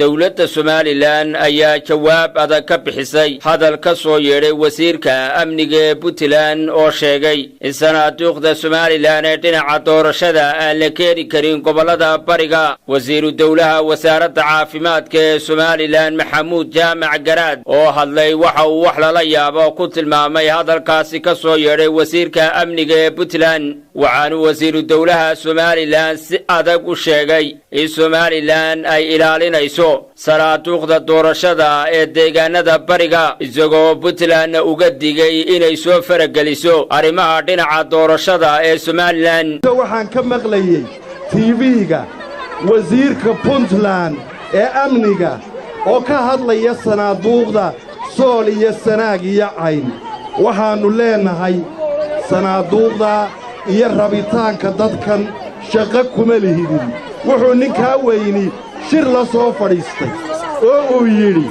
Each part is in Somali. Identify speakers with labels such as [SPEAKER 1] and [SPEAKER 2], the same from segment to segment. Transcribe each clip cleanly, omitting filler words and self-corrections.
[SPEAKER 1] Dowladda Somaliland ayaa jawaab adag ka bixisay hadal ka soo yeedhay wasiirka amniga ee Puntland oo sheegay in sanaaduuqda Somaliland ee dhinaca doorashada aan la keeni karin gobollada bariga. Wasiiru dowlaha wasaaradda caafimaadka ee Somaliland, Maxamuud Jaamac Garaad, oo hadlay waxa uu wax lala yaabo ku tilmaamay hadalkaasi ka soo yeedhay wasiirka amniga ee Puntland, waxaanu wasiiru dowlaha Somaliland si adag u sheegay in Somaliland ay ilaalinayso sanaaduuqda doorashada ee deegaanada bariga, isagoo Puntlandna uga digay inay soo farageliso arrimaha dhinaca doorashada ee Somaliland.
[SPEAKER 2] Waxaan ka maqlayey TV-ga wasiirka Puntland ee amniga oo ka hadlaya sanaaduuqda Sool iyo Sanaag iyo Cayn. Waxaannu leennahay, sanaaduuqda iyo rabitaanka dadkan shaqo kuma lihidin. Wuxuu ninkaa weyni shir la soo fadhiistay oo uu yidhi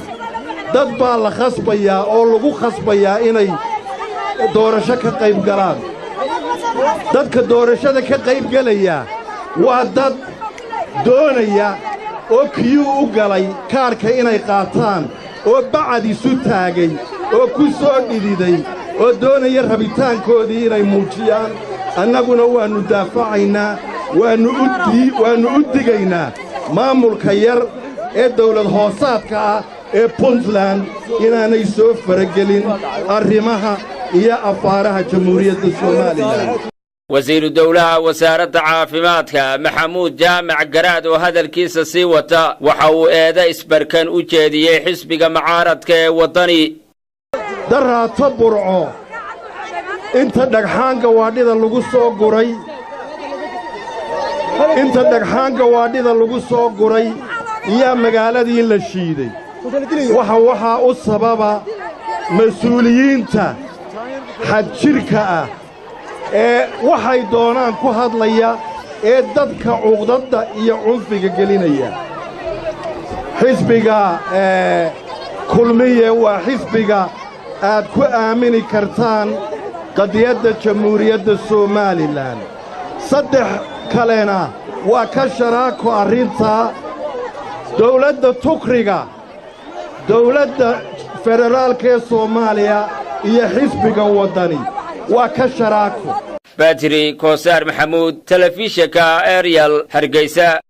[SPEAKER 2] dad baa la khasbayaa oo lagu khasbayaa inay doorasho ka qayb galaan. Dadka doorashada ka qayb gelayaa waa dad doonaya oo queue u galay kaadhka inay qaataan, oo bacad isu taagay oo ku soo dhididay oo doonaya rabitaankoodii inay muujiyaan. Annaguna waannu daafacaynaa, waannu u digaynaa maamulka yar ee dawlad hoosaadka ah ee Puntland inaanay soo faragelin arrimaha iyo afaaraha Jamhuuriyadda Somaliland.
[SPEAKER 1] Wasiiru dowlaha wasaaradda caafimaadka, Maxamuud Jaamac Garaad, oo hadalkiisa sii wata waxa uu eeda isbarkan u jeediyey xisbiga mucaaradka ee Waddani.
[SPEAKER 2] Daraato Burco inta dhagxaan gawaadhida lagu soo guray, inta dhagxaan gawaadhida lagu soo guray iyaa magaaladii la shiiday. Waxaa u sababa mas-uuliyiinta xadjidhka ah ee waxay doonaan ku hadlaya ee dadka cuqdadda iyo cunfiga gelinaya. Xisbiga Kulmiye waa xisbiga aad ku aamini kartaan qadiyadda Jamhuuriyadda Somaliland. Saddex kalena waa ka sharaako arrintaa: dawladda Tukriga, dawladda federaalka ee Soomaaliya iyo xisbiga Waddani waa ka sharaako.
[SPEAKER 1] Badri Koosaar Maxamuud, telefishinka Ariel, Hargeysa.